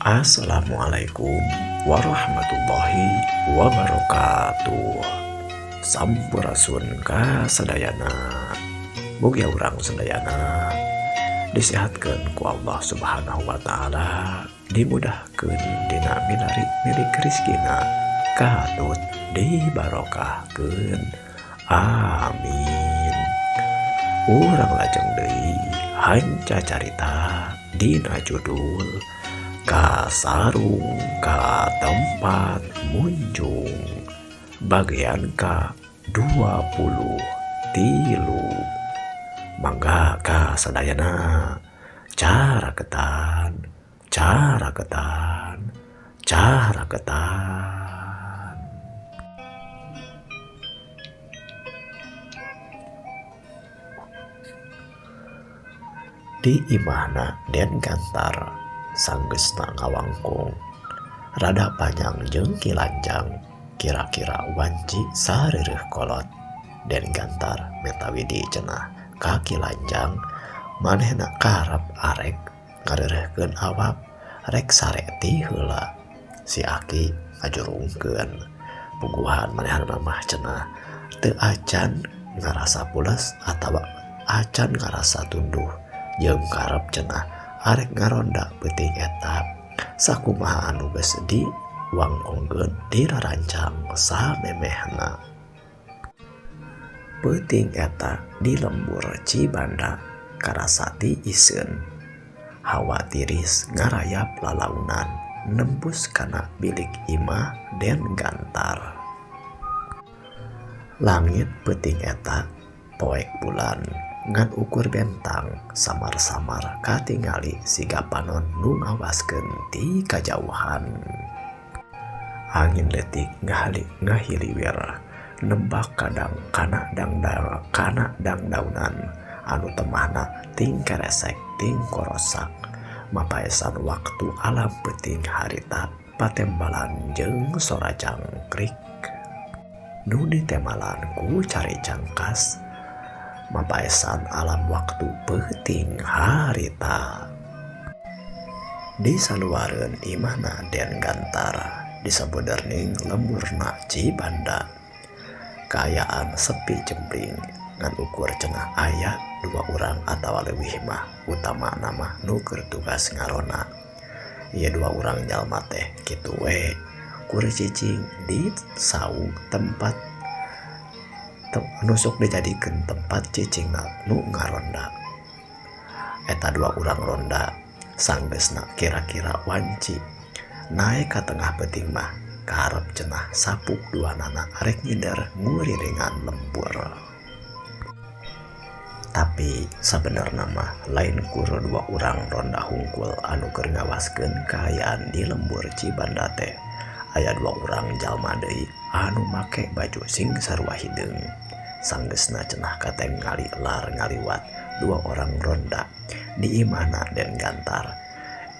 Assalamualaikum warahmatullahi wabarakatuh. Sampurasun ka sadayana. Mugia urang sadayana disehatkeun ku Allah Subhanahu wa taala, dimudahkeun dina milari milik rizkina, katut dibarokahkeun. Amin. Urang lajeng deui hanca carita dina judul Kasarung ka Tempat Munjung bagian ka 23. Mangga ka sadayana caraketan caraketan caraketan. Di imahna Den Gantar sanggeusna ngawangkong rada panjang jeung Ki Lanjang kira-kira wanci sareureuh kolot. Den Gantar meta widi cenah ka Ki Lanjang manehna karep arek ngareureuhkeun awak rek sare ti heula. Si Aki ngajurungkeun puguhan manehna mah cenah teu acan ngarasa pules atawa acan ngarasa tunduh jeung karep cenah arek ngaronda peuting eta sakumaha anu geus diwangkongkeun dirarancang samemehna. Peuting eta di lembur Cibanda karasa ti iseun. Hawa tiris ngarayap lalaunan nembus kana bilik imah Den Gantar. Langit peuting eta poek bulan ngan ukur bentang samar-samar katingali siga panon nu ngawaskeun ti kajauhan. Angin leutik ngahiliwir nembak kadang kana dangdang kana dangdaunan anu temahna ting keresek ting korosak. Mapaesan waktu alam peuting harita patembalan jeung sora jangkrik nu ditemalan ku cari jangkas. Mapaesan alam waktu peuting harita. Di saluareun imahna Den Gantar disabeudeurning lemburna Cibanda. Kaayaan sepi jempling ngan ukur cenah aya dua urang atawa leuwih mah utamana mah nu keur tugas ngarona. Ieu dua urang jalma teh kitu we kur cicing di saung tempat nusuk dijadikeun tempat cicingna nu ngaronda. Eta dua urang ronda sanggeusna kira-kira wanci naek ka tengah peuting mah karep cenah sapuk duanana arek nyider nguriringan lembur. Tapi sabenerna mah lain kur dua urang ronda hungkul anu keur ngawaskeun kaayaan di lembur Cibanda teh. Aya dua urang jalma deui anu make baju sing sarua hideung. Sanggeusna cenah katingali lar ngaliwat dua orang ronda di imahna Den Gantar.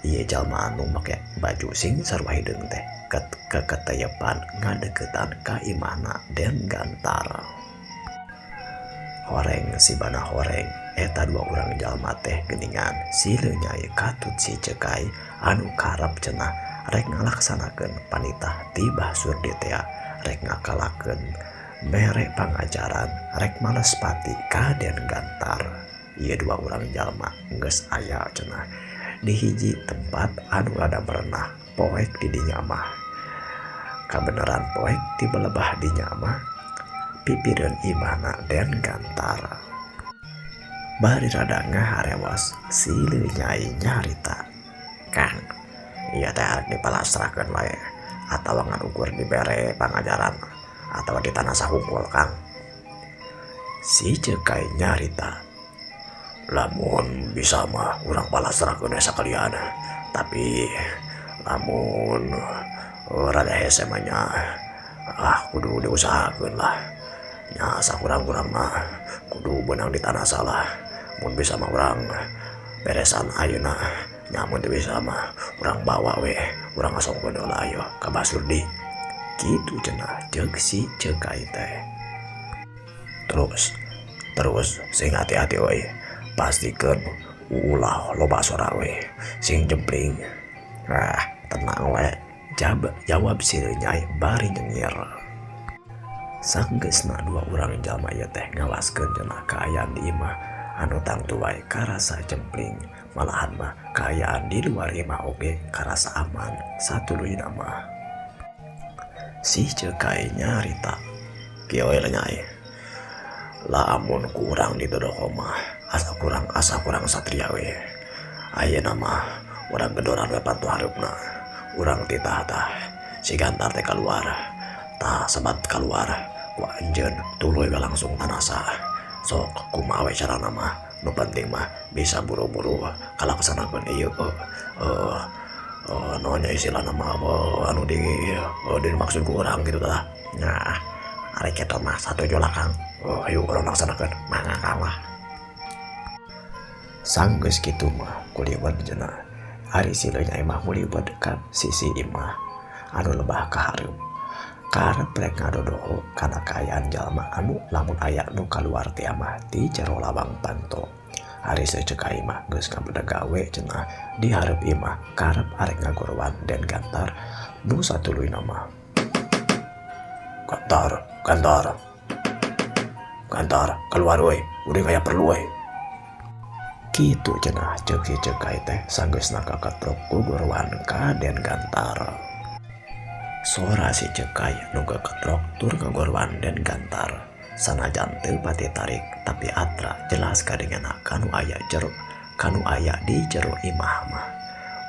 Ieu jalma anu make baju sing sarua hideung teh keketeyepan ngadeukeutan ka imahna Den Gantar. Horeng sibana horeng eta dua urang jalma teh geuningan si Leunyai katut si Cekai anu karep cenah rek ngalaksanakeun panitah ti Bah Surdi teh rek ngakalakeun mere pangajaran rek males pati ka Den Gantar. Ieu dua urang jalma geus aya cenah di hiji tempat anu rada merenah poek di dinya mah. Kabeneran poek ti belebah dinya mah pipireun imahna Den Gantar. Bari rada ngaharewas si Leunyai nyarita, "Kang, ieu teh arek dipalasrahkeun wae atawa ngan ukur dibere pangajaran atawa di tanah sahungkul, Kang." Si Cekai nyarita, "Lamun bisa mah urang palasrahkeun sakalian, tapi lamun rada hese mah nya kudu diusahakeun lah. Nya sakurang-kurang mah kudu beunang di tanah salah. Mun bisa mah urang beresan ayeuna, nya mun teu bisa mah urang bawa we, urang ngasongkeun heula ayo ka Bah Surdi." Kitu cenah ceuk si Cekai teh. Terus sing hati-hati we, pastikeun ulah loba sora we, sing jempling. Ah, Tenang we, jawab si Nyai bari nyengir. Sanggeusna dua urang jalma ieu teh ngawaskeun cenah kaayaan di imah anu tangtu wae karasa cempling, malahan mah kaayaan di luar imah oge karasa aman satuluyna mah. Si Cekai nyarita, kieu we Nyai, lamun kurang didodoho mah asa kurang satria we. Ayeuna mah urang gedoran we panto hareupna, urang titah tah si Gantar teh kaluar, tah sebat kaluar ku anjeun tuluy we langsung tanasa. Sok kumaha we carana mah, nu penting mah bisa buru-buru kalaksanakeun ieu naon nya istilahna mah anu di dimaksud ku urang gitu tah. Nah, ari kitu mah satuju lah Kang. Hayu urang laksanakeun, mangga Kang lah. Sanggeus kitu mah kuliwat cenah. Ari si Nyai mah mulibet ka sisi imah anu lebah ka hareup. Karep rek ngadodoho kana kaayaan jalma anu lamun aya nu kaluar ti amah ti jero lawang panto. Ari si Cekai mah geus ngabedeg gawe cenah di hareup imah karep arek ngagorowan Den Gantar nu satuluyna mah. Gantar, Gantar, Gantar, keluar we, udah aya perlu we. Kitu cenah ceuk si Cekai teh sanggeusna kakatrok gugorowan ka Den Gantar. Sora si Cekai nu kaketrok tur ngagorowan Den Gantar. Sanajan teu pati tarik tapi atra jelas kadengena kanu aya jero, kanu aya di jero imah mah.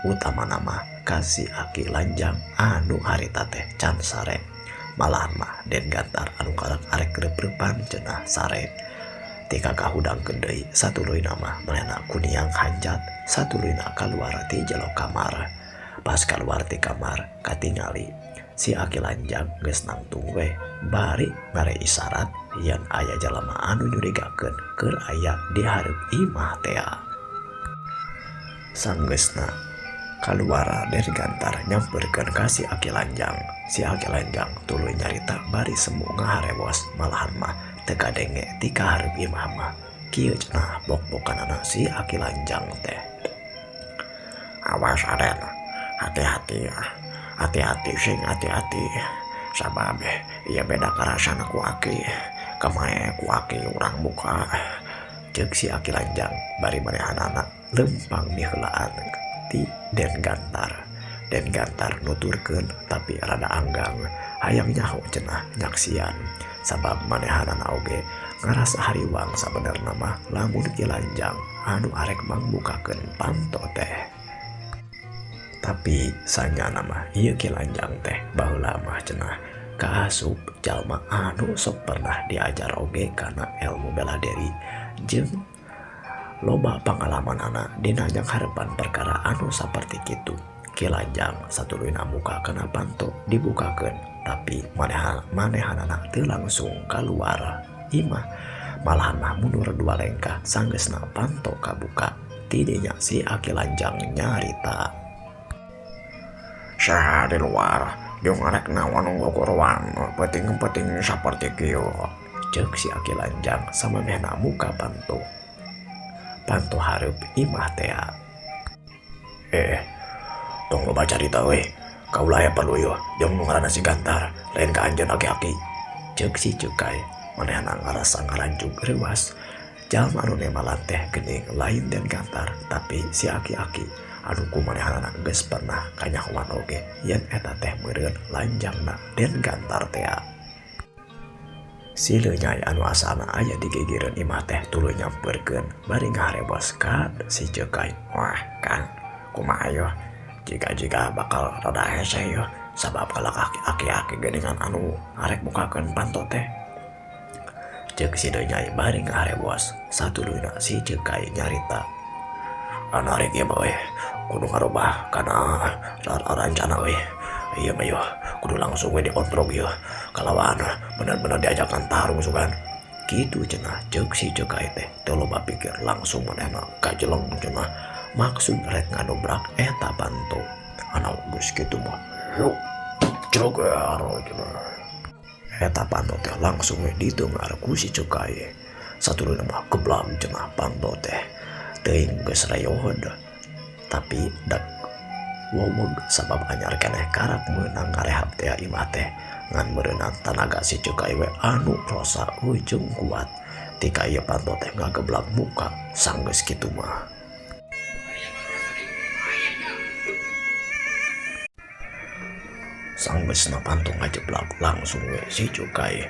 Utamana mah ka si Aki Lanjang anu harita teh can sare. Malahan mah Den Gantar anu karak arek reup-reupan cenah sare. Tika kahudangkeun deui satuluyna mah manehna kuniang hanjat satuluyna kaluar ti jero kamar. Pas kaluar ti kamar katingali si Aki Lanjang geus nangtung we bari mere isyarat yen aya jalma anu nyurigakeun keur aya di hareup imah tea. Sanggeusna kaluar Den Gantar nyamperkeun ka si Aki Lanjang. Si Aki Lanjang tuluy nyarita bari semu ngaharewos malahan mah teu kadenge ti kahareup imah mah. Kieu cenah bok-bokanana si Aki Lanjang teh. Awas Aden, hati-hati ya. Hati-hati sing hati-hati. Sabab ieu beda karasana ku Aki. Kamae ku Aki urang buka. Ceuk si Aki Lanjang bari manehanana lempang miheulaan ti Den Gantar. Den Gantar nuturkeun tapi rada anggang hayang nyaho cenah nyaksian. Sabab manehanana oge ngarasa hariwang sabenerna mah lamun Ki Lanjang anu arek mangbukakeun panto teh. Tapi sanyana mah ieu Ki Lanjang teh baheula mah cenah kaasup jalma anu sok pernah diajar oge kana ilmu bela diri jeung loba pangalamanana dina nyangharepan perkara anu saperti kitu. Ki Lanjang satuluyna muka kana panto dibukakeun tapi manehanana teu langsung kaluar imah, malahan mah mundur dua lengkah sanggeusna panto kabuka. Tidinya si Aki Lanjang nyarita. Saha di luar jeung arek naon gogorowan peuting-peuting saperti kieu. Ceuk si Aki Lanjang samemehna muka panto. Panto hareup imah tea. Tong loba carita we. Kaula aya perlu ieu jeung nu ngaranna si Gantar, lain ka anjeun aki-aki. Ceuk si Cekai manehna ngarasa ngaranjug reuas. Jalma anu nemalan teh geuning lain Den Gantar tapi si aki-aki anu ku manehanana geus pernah kanyahoan oge yen eta teh meureun lanjangna Den Gantar tea. Si Lenyai anu asana aya di gigireun imah teh tuluy nyamperkeun bari ngaharewos ka si Cekai. Wah Kang, kumaha yeuh? Jika-jika bakal rada hese yeuh sabab kalak aki-aki geuningan anu arek bukakeun panto teh. Ceuk si Lenyai bari ngaharewos satuluyna si Cekai nyarita. Anu arek ieu mah we kudu ngarubah kana rancana we. Ieu mah yeuh kudu langsung we dikontrol ieu kalawan bener-bener diajakan tarung sugan. Kitu cenah ceuk si Cekai teh teu loba pikir langsung manehna kajeleng cenah maksud rek ngadobrak eta panto. Anu geus kitu mah yuk joger cenah. Eta panto teh langsung we diteungar ku si Cekai. Satuluyna mah geblang cenah panto teh. Teuing geus reyohod tapi dak Woweg sabab anyar keneh karak meunang ngarehab tea imah teh ngan meureunan tanaga si Cekai we anu rosa ujung kuat tika ieu panto teh ngageblak muka sanggeus kitu mah. Sanggeusna panto ngajeblak langsung we si Cekai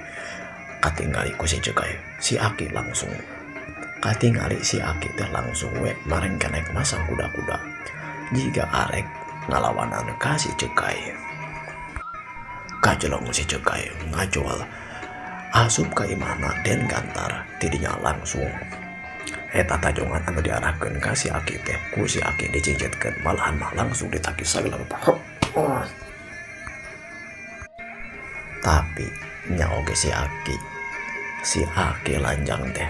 katingali ku si Cekai si Aki langsung katingali si Aki teh langsung we marengkenek masang kuda-kuda jiga arek ngalawanan ka si Cekai. Kajelong si Cekai ngajual asup ka imahna Den Gantar tidinya langsung eta tajongan anu diarahkeun ka si Aki teh ku si Aki dicincitkeun malahan mah langsung ditakis sagala rupa. Tapi nya oge si Aki lanjang teh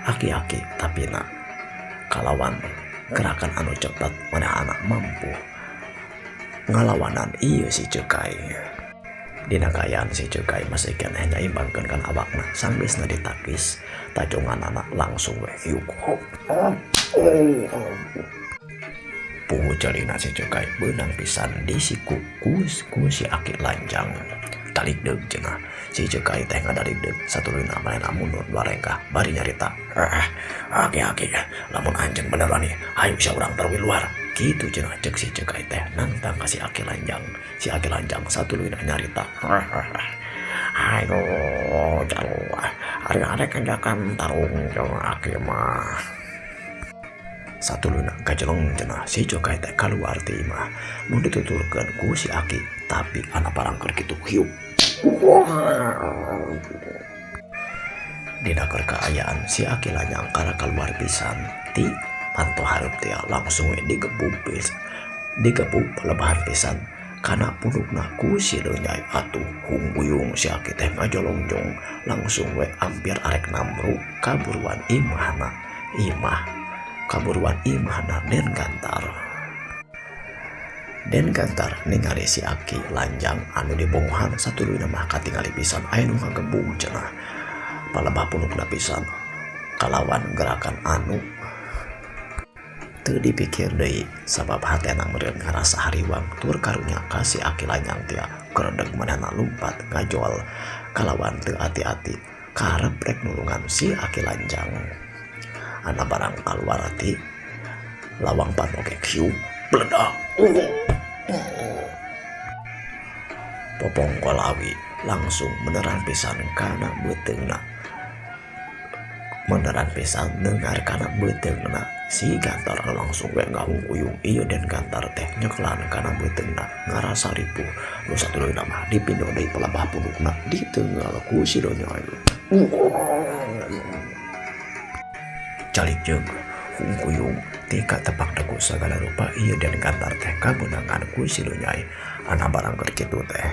aki-aki tapi na kalawan gerakan anu cepat manehna mampu ngalawanan ieu si Cekai. Dina kaayaan si Cekai masih keneh nyaimbangkeun kana awakna sanggeusna ditakis tajonganana langsung we hiuk hop. Puhu ceulina si Cekai beunang pisan di siku ku si Aki lanjang. Talikdeug cenah si Cekai teh ngadalikdeug satuluyna manehna mundur dua rengkah bari nyarita, aki-aki lamun anjeun bener wani hayu sia urang taruh luar kitu cenah ceuk si Cekai teh nangtang ka si Aki lanjang. Si Aki lanjang satuluyna nyarita, ayo jalu ari arek ajakan tarung jeung aki mah. Satuluyna kajeleng cenah si Cekai teh kaluar ti imah nu dituturkeun ku si Aki tapi anak barang keur kitu hiup. Dina keur kaayaan si Aki lanjang kara kaluar pisan ti panto hareup teh langsung we digebug digebug palebahan pisan kana punukna ku si Lenyai atuh hungguyung si Aki teh ngajolongjong langsung we ampir arek namru kaburuan imahna imah kaburuan imahna Den Gantar. Den Gantar ningali si Aki lanjang anu dibongohan satuluyna mah katingali pisan aya nu ngagebug cenah palebah punukna pisan kalawan gerakan anu teu dipikir deui sabab hatena meureun ngarasa hariwang tur karunya ka si Aki lanjang tia keredeg manehna lumpat ngajol kalawan teu ati-ati karep rek nulungan si Aki lanjang. Ana barang kaluar ti lawang panto ge kieu bledak popong kolawi langsung meneran pisan kana beuteungna meneran pisan dengar kana beuteungna si Gantar langsung we ngahungkuyung ieu Den Gantar teh nyeklan kana beuteungna ngarasa ripuh nu satuluyna mah dipindo deui pelebah punukna diteunggal ku si Donyai. Calik jeung hungkuyung tika tepak deku sagala rupa ieu Den Gantar teh kabeunangan ku si Donyai ana barang keur kitu teh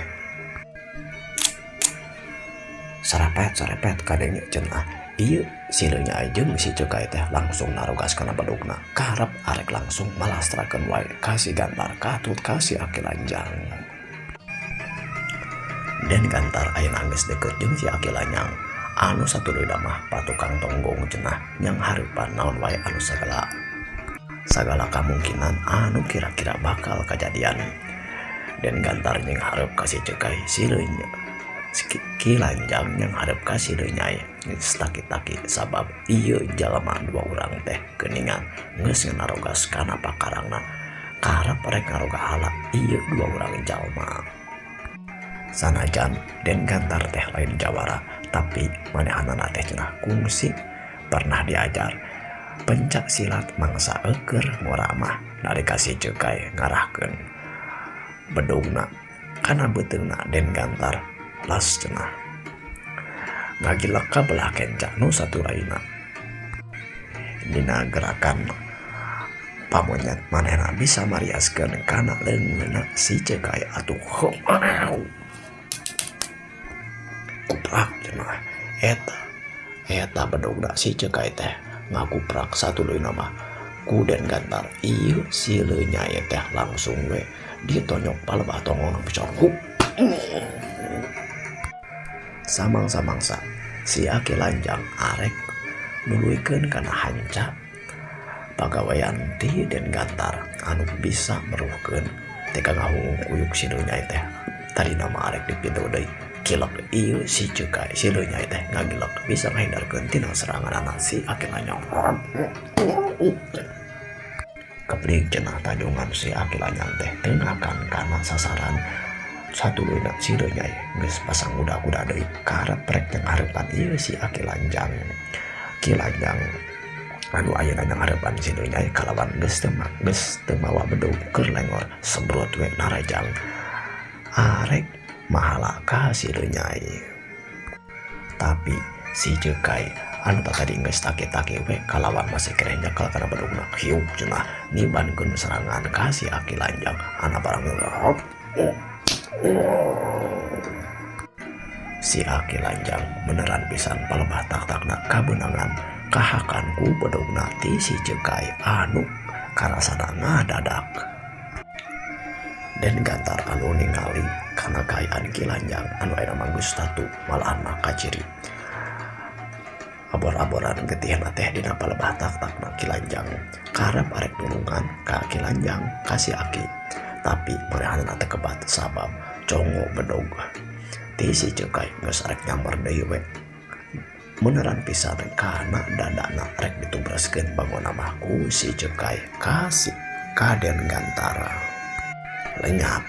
sarepet-sarepet kadenge cenah ieu si Lenyai jeung si Cekai teh langsung narugas kana bedugna karep arek langsung malastrakeun wae ka si Gantar katut ka si Aki lanjang. Den Gantar ayeuna geus deukeut jeung si Aki lanjang anu satuluyna mah patukang tonggong cenah yang hareupan naon wae anu segala kamungkinan anu kira-kira bakal kajadian. Den Gantar jeung hareup ka si Cekai si Lenyai Ki lanjang yang hareup ka si Lenyai geus taki-taki sabab ieu jalma dua urang teh geuningan geus ngarogas kana pakarangna karep rek ngaroga hala ieu dua urang jalma. Sanajan Den Gantar teh lain jawara tapi manehanana teh cenah kungsi pernah diajar pencak silat mangsa eueur ngora mah nalika si Cekai ngarahkeun bedugna kana beuteungna Den Gantar las cenah ngagilek ka belah kenca nu satulaina. Dina gerakan pamonyet manehna bisa mariaskeun kana leungeunna si Cekai atuh kuprak cenah eta bedugna si Cekai teh ngakuprak satuluyna mah ku Den Gantar ieu si Lenyai teh langsung we ditonyok palebah tonggong pisan hup. Samangsa-mangsa si Aki lanjang arek nuluykeun kana hanca pagawean ti Den Gantar anu bisa meruhkeun Teka ngahungung kuyuk si Lenyai teh tadina mah arek dipindo deui kilek ieu si Cekai si Lenyai teh ngagilek bisa ngahindarkeun tina seranganana si Aki Lanjang. Kepling cenah tajungan si Aki Lanjang teh teu ngakan kana sasaran satuluyna si Lenyai geus pasang kuda-kuda deui karep rek nyanghareupan ieu si Aki Lanjang. Ki Lanjang anu ayeuna nyanghareupan si Lenyai kalawan geus teu mawa bedog keur lengor sembrot we narajang arek mahala ka si Lenyai. Tapi si Cekai anu tadi geus taki-taki we kalawan masih keneh nyekel kana bedogna hiuk cenah nibankeun serangan ka si Aki Lanjang ana barang si Aki Lanjang beneran pisan palebah tak-takna kabeunangan kahakan ku bedogna ti si Cekai anu karasana ngadadak. Den Gantar anu ningali kana kaayaan Ki Lanjang anu ayeuna mah geus tatu malahan mah kaciri. Abor-aboran getihna teh dina palebah tak-takna Ki Lanjang karep arek nulungan ka Ki Lanjang ka si Aki. Tapi marehanna teh kebat sabab congo bedog ti si Cekai geus arek nyamper deui we. Meneran pisan kana dadana rek ditubraskeun bangona mah ku si Cekai ka si ka Den Gantara. Lenyap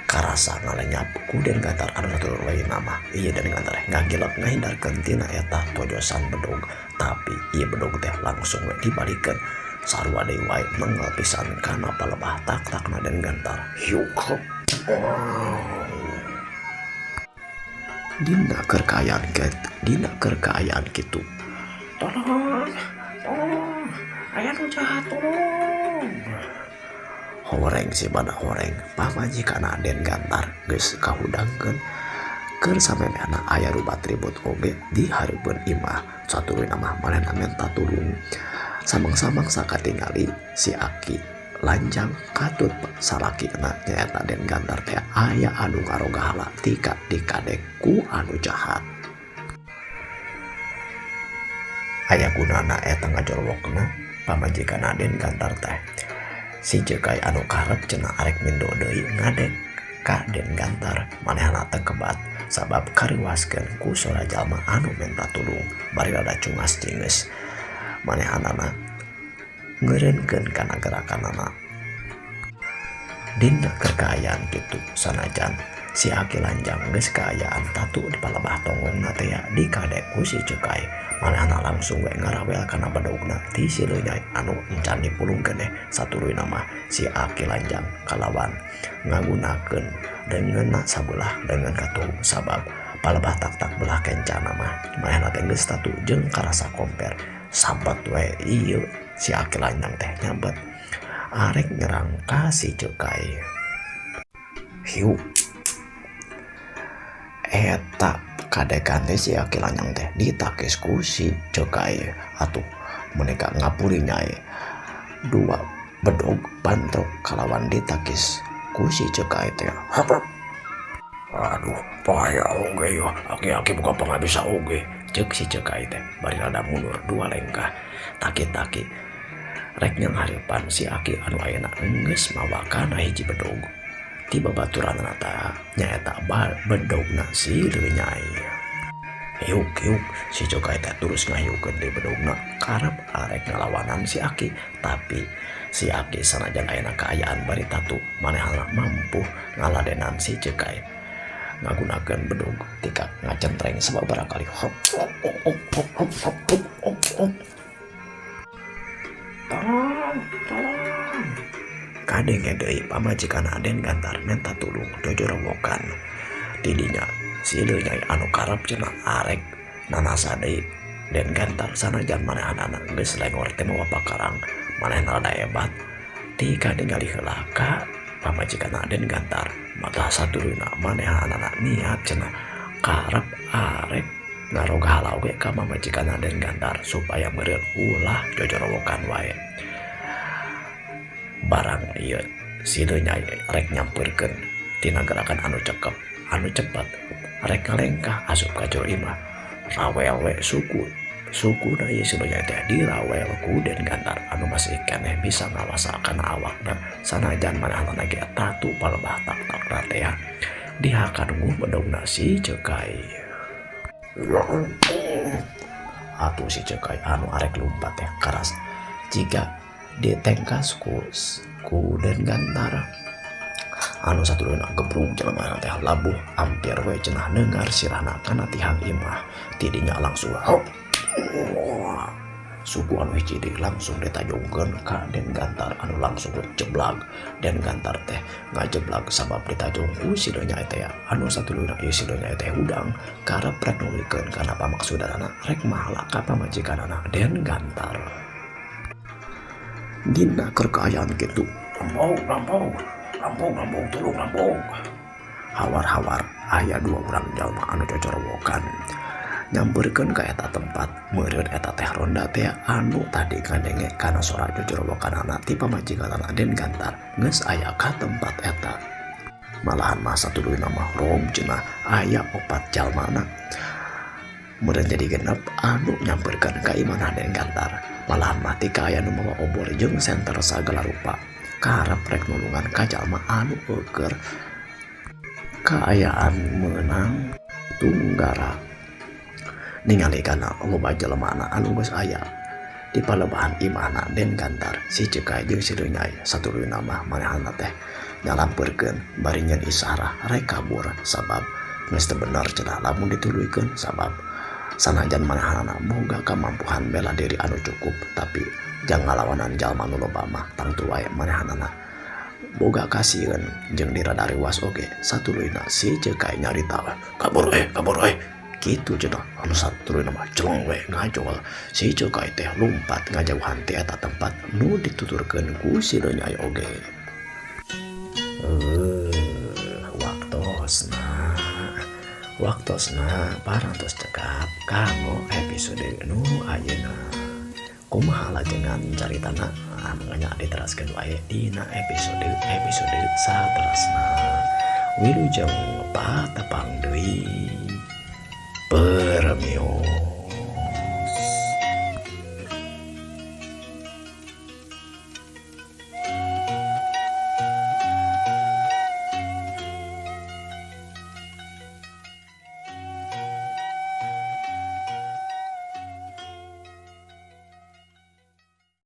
karasa ngalenyap ku Den Gantar anu satulur lainna mah ieu Den Gantar ngagilep ngahindarkeun tina eta tojosan bedog. Tapi ieu bedog teh langsung we dibalikeun sarua deui wae nenggal pisan kana palebah tak-takna Den Gantar. Hiuk. Dina keur kaayaan dina keur kaayaan kitu. Tolong, tolong, aya nu jahat tolong. Horeng si bana horeng pamajikanna Den Gantar geus kahudangkeun keur samemehna aya rubat ribut oge di hareupeun imah. Satuluyna mah manehna menta tulung. Samang-samang sakatingali si Aki Lanjang katut salakina nyaeta Den Gantar teh aya anu ngarogahala tika dikadek ku anu jahat. Aya gunana eta ngajorwokna pamajikanna Den Gantar teh. Si Cekai anu karep cenah arek mindo deui ngadek ka Den Gantar manehna teu kebat sabab kariwaskeun ku sora jalma anu menta tulung bari rada cungas cingeus. Manehanana ngeureunkeun kana gerakanana. Dina keur kaayaan kitu sanajan si Aki Lanjang geus kaayaan tatu di palebah tonggongna teh dikadek ku si Cekai. Manehna langsung we ngarawel kana bedogna ti si Lenyai anu encan dipulung keneh. Satuluyna mah si Aki Lanjang kalawan ngagunakeun deungeunna sabelah deungeun katuhu sabab palebah tak-tak belah kencana mah manehna teh geus tatu jeung karasa komper. Sabat we ieu si Aki Lanjang teh nyabet arek nyerang ka si Cekai. Hiu eta kadekan teh si Aki Lanjang teh ditakis ku si Cekai atuh menika ngapuri nyai dua bedog bantrok kalawan ditakis ku si Cekai teh. Aduh payah oge yo aki-aki buka pangabisa oge ceuk si Cekai teh bari rada mundur dua lengkah taki-taki rek nyanghareupan si Aki anu ayeuna geus mawa kana hiji bedog. Tiba baturanna ta nyaeta bedogna si Lenyai. Hiuk hiuk si Cekai teh terus ngahiukeun deui bedogna karep arek ngalawanan si Aki. Tapi si Aki sanajan ayeuna kaayaan bari tatu manehna mampu ngaladenan si Cekai ngagunakeun bedog tika ngacentreng sababaraha kali. Hop hop hop hop hop hop hop hop. Tolong, tolong. Kadenge deui pamajikan Den Gantar menta tulung jojorowokan. Tidinya si Lenyai anu karep cenah arek nanasa deui Den Gantar sanajan manehanana geus lengor teh mawa pakarang manehna rada hebat. Tika ningali heula ka pamajikan Den Gantar mata satuluyna manehanana niat cenah karep arek ngarogahala oge ka pamajikan Den Gantar supaya meureun ulah jojorowokan wae. Barang ieu si Lenyai rek nyampeurkeun tina gerakan anu cekep anu cepet rek ngalengkah asup ka jero imah rawel we suku Sukuna ieu si Lonyai teh dirawel ku Den Gantar anu masih keneh bisa ngawasa kana awakna sanajan manehna ge tatu palebah tak-takna teh dihakan ngu bedogna si Cekai. Atuh si Cekai anu arek lumpat teh karas jika ditengkas ku Den Gantar anu satuluyna gebrug jelema teh labuh ampir we cenah neungar sirahna kana tihang imah tidinya langsung hop suku anu hiji deui langsung ditajongkeun ka Den Gantar anu langsung we jeblag. Den Gantar teh ngajeblag sabab ditajong ku si Lonyai teh anu satuluyna ieu si Lonyai teh hudang karep rek nuluykeun kana pamaksudanana rek mahala ka pamajikanana Den Gantar. Dina keur kaayaan kitu rampok rampok rampok rampok tulung rampok hawar-hawar aya dua urang jalma anu cocorowokan nyamperkeun ka eta tempat meureun eta teh ronda teh anu tadi ngadenge kana sora cocorowokanana ti pamajikanana Den Gantar geus aya ka tempat eta. Malahan mah satuluyna mah rom cenah aya opat jalmana meureun jadi genep anu nyamperkeun ka imahna Den Gantar. Malahan mah ti kaaya nu mawa obor jeung senter sagala rupa karep rek nulungan ka jalma anu eueuh kaayaan meunang tunggara. Ningali kana loba jelemana anu geus aya di palebahan imahna Den Gantar si Cekai jeung si Lonyai satuluyna mah manehna teh nyalampeurkeun bari nyeun isarah rek kabur sabab geus teu bener cenah lamun dituluykeun sabab sanajan manehna boga kamampuhan bela diri anu cukup tapi jang ngalawanan jalma nu loba mah tangtu wae manehna boga kasieun jeung diradariwas oge. Satuluyna si Cekai nyarita kabur we kitu cenah anu satuluyna mah celeng we ngajol si Cekai teh lumpat ngajauhan ti eta tempat nu dituturkeun ku si Lonyai oge. Waktosna parantos cekap kanggo episode nu ayeuna. Kumaha lajengan caritana mangga diteraskeun wae dina episode saterasna. Wilujeng patepang deui. Permios.